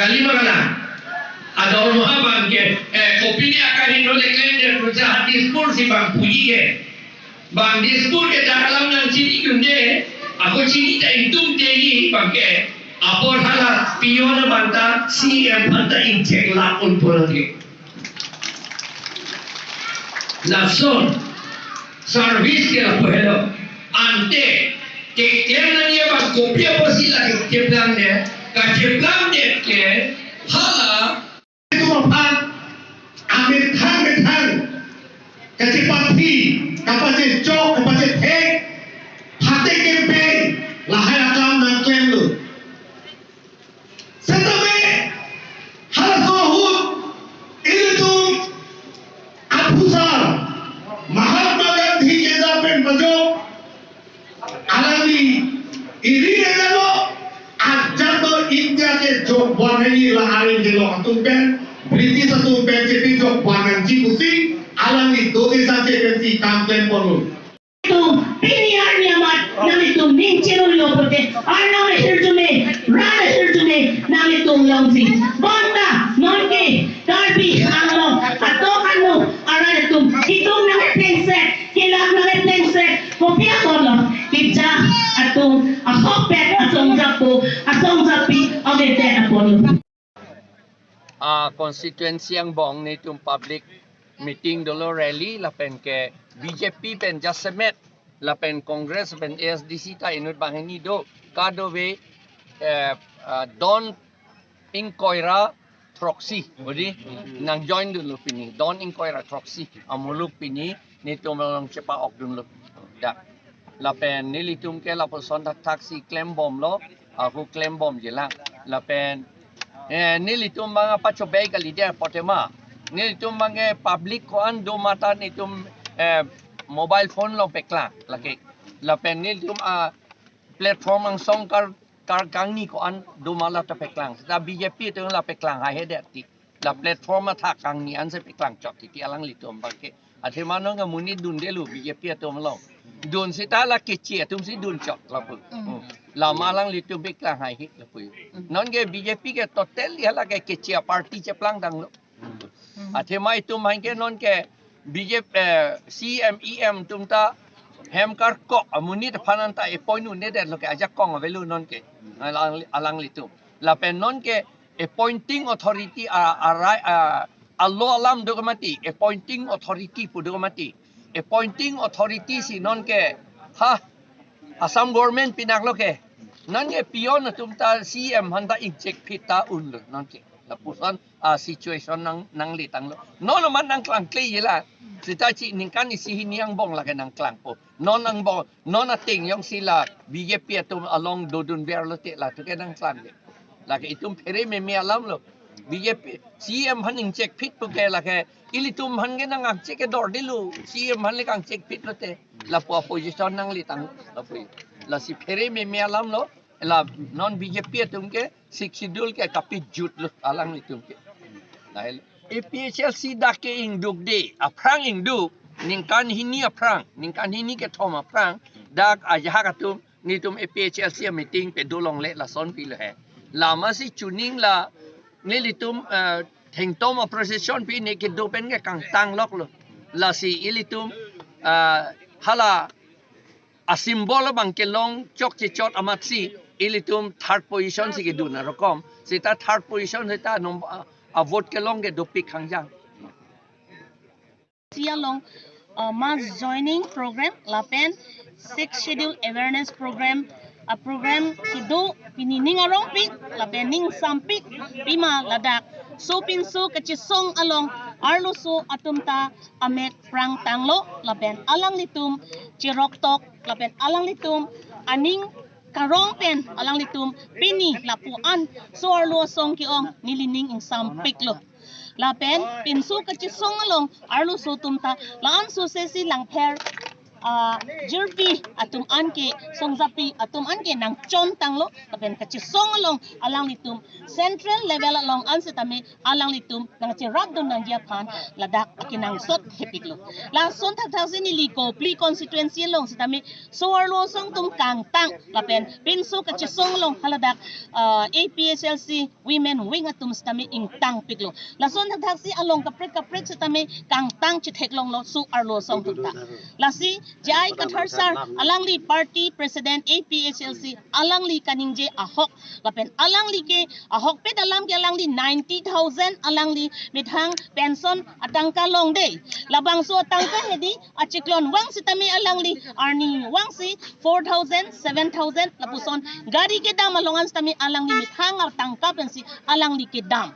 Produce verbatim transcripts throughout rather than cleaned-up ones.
Kali ma kalang. Adormoha abang ke, eh, kopine akahingno le klemdet pu ja ha Dispur si bang puji ke. Bang Dispur ke dak alam nangchinidunde, ako chini ta ingtungte ji abang ke. Apor hala peon abang ta C M aphan ta ingchek la un pulo ke. Lason service ke lapu helo. Ante keklem nangji abang kopi apotsi la kecheplang de, kacheplang de ke hala. Itum aphan amethang methang kachepathi, kapachechok, kapachethek, phate kepeng, lahai akam nangklemlo. Setame halaso ahut ilitum aphusar Mahatma Gandhi ke ja pen pajok, alangli iri le jalo, ajat do India ke jokvan nangji la aring kelong atum pen, British atum pen chepi jokvan nangji pusi, alangli do desa che pensi kam klem ponlo. Tum pini arni amat nanglitum ning chirun lo pute, Arnam ahirjume, rat ahirjume nanglitum longsi. Bonta nonke Karbi Anglong atok anu arat atum, itum nangkeplengsek, kelak nangkeplengsek, kopi akorlo, kejak atum ahokpet asong japo, asong japi, avedet aporlo. A constituency angbong netum public meeting dolo, rally lapen ke B J P pen jasemet lapen Congress pen A S D C ta inut banghini do, kadokave, eh, ah, don ingkoi ra throksi, bodi nang join dunlo pini, don ingkoi ra throksi amuluk pini netum along chepa-ok dunlo. Dak. Lapen nelitum ke lapuson thakthak si klembomlo, ako klembomjilang. Lapen, eh, nelitum abang pachobei kalidet apot tema. Nelitum abang ke public ko-an do mata netum, eh, mobile phone along peklang lake. Lapen nelitum a platform angsong kar, kar kangni ko-an do ma la ta peklang. Seta B J P atum la peklang haihedet ti. La platform athak kangni ansi peklang chot ti, ti alanglitum abang ke. Athema non ke monit dundelo B J P atum along. Dun seta la keche atum si dun chot lapu. Mm. Hmm. Lama alanglitum peklang haihe lapu. Mm. Nonke B J P ke totally hala ke keche party cheplangtanglo. Mm. Athema itum abang ke nonke B J P, eh, C M, E M atum ta hem karkok amonit aphan anta appoint un-edetlo ke, ajakong avelo nonke. Alang, alanglitum. Lapen nonke appointing authority a, a, a, alo alam do ke mati, appointing authority pu do ke mati. Appointing authority si nonke, ha, Assam government pinaklo ke. Nonke peon atum ta C M aphan ta ingchek phit ta unlo nonke. Lapuson a situation nang, nangletanglo. Non amat nangklangkleji la. Seta chi ningkan isi hini angbong lake nangklangpo. Non angbong, non ateng jongsi la B J P atum along dodunverlo te latum ke nangklangji. Lake itum phere meme alamlo. B J P, C M aphan ingchek phit puke lake ilitum aphan ke nangkangchek kedordelo. C M aphan le kangchek phitlo te. Lapu opposition nangletang lapu. Lasi phere meme alamlo. La non B J P atum ke Sixth Schedule ke kapejutlo alanglitum ke. Lahai A P H L C dak ke ingdukde, aphrang ingduk, ningkan hini aphrang, ningkan hini kethom aphrang, dak ajahak atum, netum A P H L C meeting pado longle lason pilo he. Lama si chuning la, nelitum, eh, thengtom a procession pi ne kedo pen ke kangtang loklo. Lasi ilitum, eh, hala a symbol abang kelong chokche chot amatsi ilitum third position si kedun arokom. Seta third position seta nom, a, a vote kelong ke dopik hangjang. Si along, uh, mass joining program lapen Sixth Schedule awareness program, a program kedo pini ning arongpik lapen ning sampik pima ladak. So pinso kachesong along arloso atum ta amek prangtanglo lapen alanglitum cheroktok lapen alanglitum aning karong pen alanglitum pini lapu-an so arlo asong ke-ong nelining ingsampiklo. Lapen pinso kachesong along arloso atum ta la-an so sesi langpher ah, jirpi atum anke, songjapi atum anke nangchontanglo, lapen kachesong along alanglitum central level along an setame alanglitum nangcherapdun nangji aphan ladak akenangsot hepiklo. Lason thakthaksi neli Kopili constituency along setame so-arlo asong atum kangtang lapen pinso kachesong along haladak, ah, A P H L C women wing atum setame ingtangpiklo. Lason thakthaksi along kaprek kaprek setame kangtang chetheklonglo so-arlo asong atum ta. Lasi J I Kathar sir, alangli party president A P H L C, alangli kaningje ahok, lapen alangli ke ahokpet alam ke alangli ninety thousand alangli methang pension atangka longde. Labangso atangka hedi achiklon vang setame alangli arni vangsi four thousand, seven thousand lapuson gari kedam along an setame alangli methang atangka pensi alangli kedam.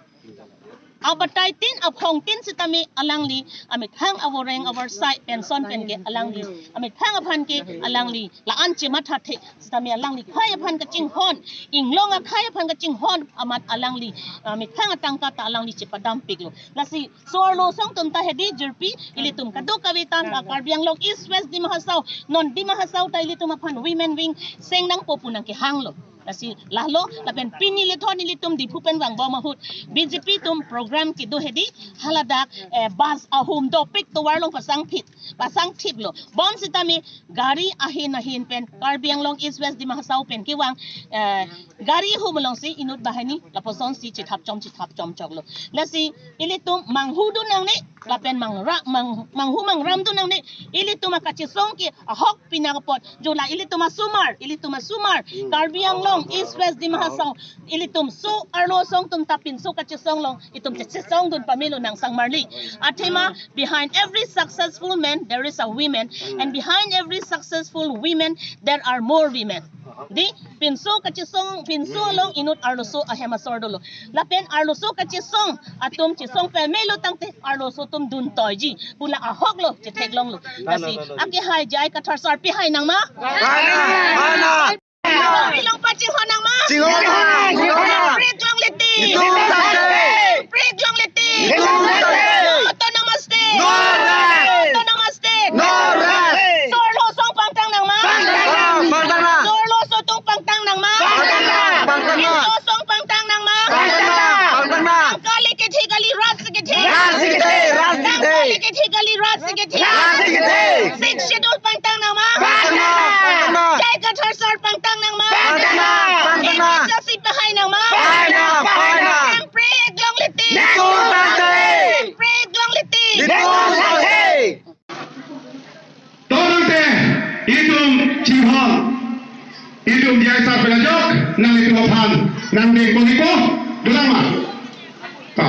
Abatai tin, aphong tin setame alangli amethang avoreng avarsai pension pen ke alangli amethang aphan ke alangli la-an chemathathe setame alangli khei aphan kachinghon, inglong akhei aphan kachinghon amat alangli, ah, methang atangka ta alangli chepadam piklo. Lasi so-arlo asong atum ta hedi jirpi ilitum kadokave ta, ah, Karbi Anglong East West Dima Hasao, non Dima Hasao ta ilitum aphan women wing seng nangpo pu nangkehanglo. Lasi lahelo, lapen pini lethon ilitum Diphu pen vangbom ahut B J P atum program kedo hedi haladak, eh, bus ahum dopik tovar along pasangphit, pasangthiplo. Bom setame gari ahin ahin pen Karbi Anglong East West Dima Hasao pen kevang, eh, gari ahum alongsi inut banghini lapuson si chethapchom chethapchom choklo. Lasi ilitum manghudun nangne lapen mangra mang manghu mangramdun nangne, ilitum akachesong ke ahok pinang apot, jo la ilitum asomar, ilitum asomar, Karbi Anglong East West Dima Hasao, ilitum so-arlo asong atum ta pinso kachesong along itum chechesongdun pamelo nang sangmarli. Athema, behind every successful man there is a woman, and behind every successful women there are more women. Di, pinso kachesong, pinso along inut arloso ahem asor dolo. Lapen arloso kachesong atum chesong pamelo tangte arloso atum duntoiji pu la ahoklo chetheklonglo. Lasi akehai J I Kathar sir pehai nangma? Pilong pachinghon nangma? Chinghon nang, chinghon nang. Break longle ti. Itum tangte. Break longle ti. Itum tangte. Autonomous state. No rest. Autonomous state. No rest. So-arlo asong pangtang nangma? Pangtang nang, pangtang nang. So-arlo aso atum pangtang nangma? Pangtang nang, pangtang nang. Pinso asong pangtang nangma? Pangtang nang, pangtang nang. Kali kethi kali rat si kethi. Rat si kethi, rat si kethi. Kali kethi kali rat si kethi. Rat si kethi. Sixth Schedule pangtang nangma? Pangtang nang, pangtang nang. J I Kathar sir pangtang nangma? Pangtang nang, pangtang nang. A P H L C pahai nangma? Pahai nang, pahai nang. Break longle ti. Itum tangte. Break longle ti. Itum tangte. Tangte itum chinghon, itum J I sir pen ajok nanglitum aphan nangdeng konipo, dolang ma? Ta.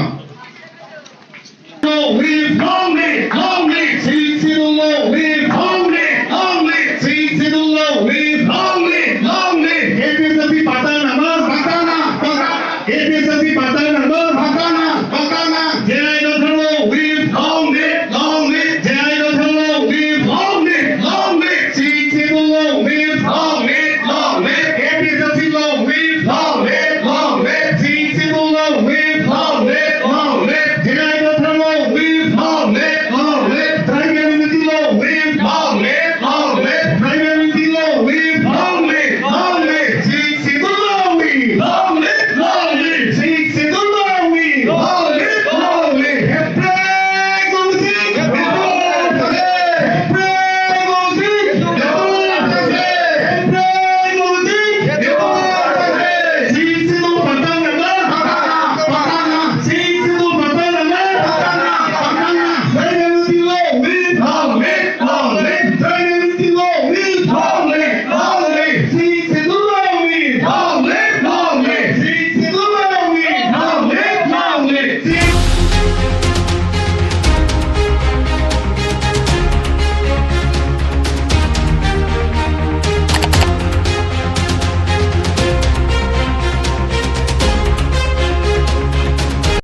Long live, long live, long live, Sixth Schedule long live, long live, long live, Sixth Schedule long live, long live, long live. A P H L C pangtang nangma? Pangtang nang, pangtang nang. A P H L C pangtang nangma? Pangtang nang, pangtang nang. J I Kathar long live, long live, long live. J I Kathar long live, long live, long live. Sixth Schedule long live, long live, long live. A P H L C long live, long live, long live. Sixth Schedule long live, long live, long live. J I Kathar long live, long live, long live. Tribal unity long live, long live.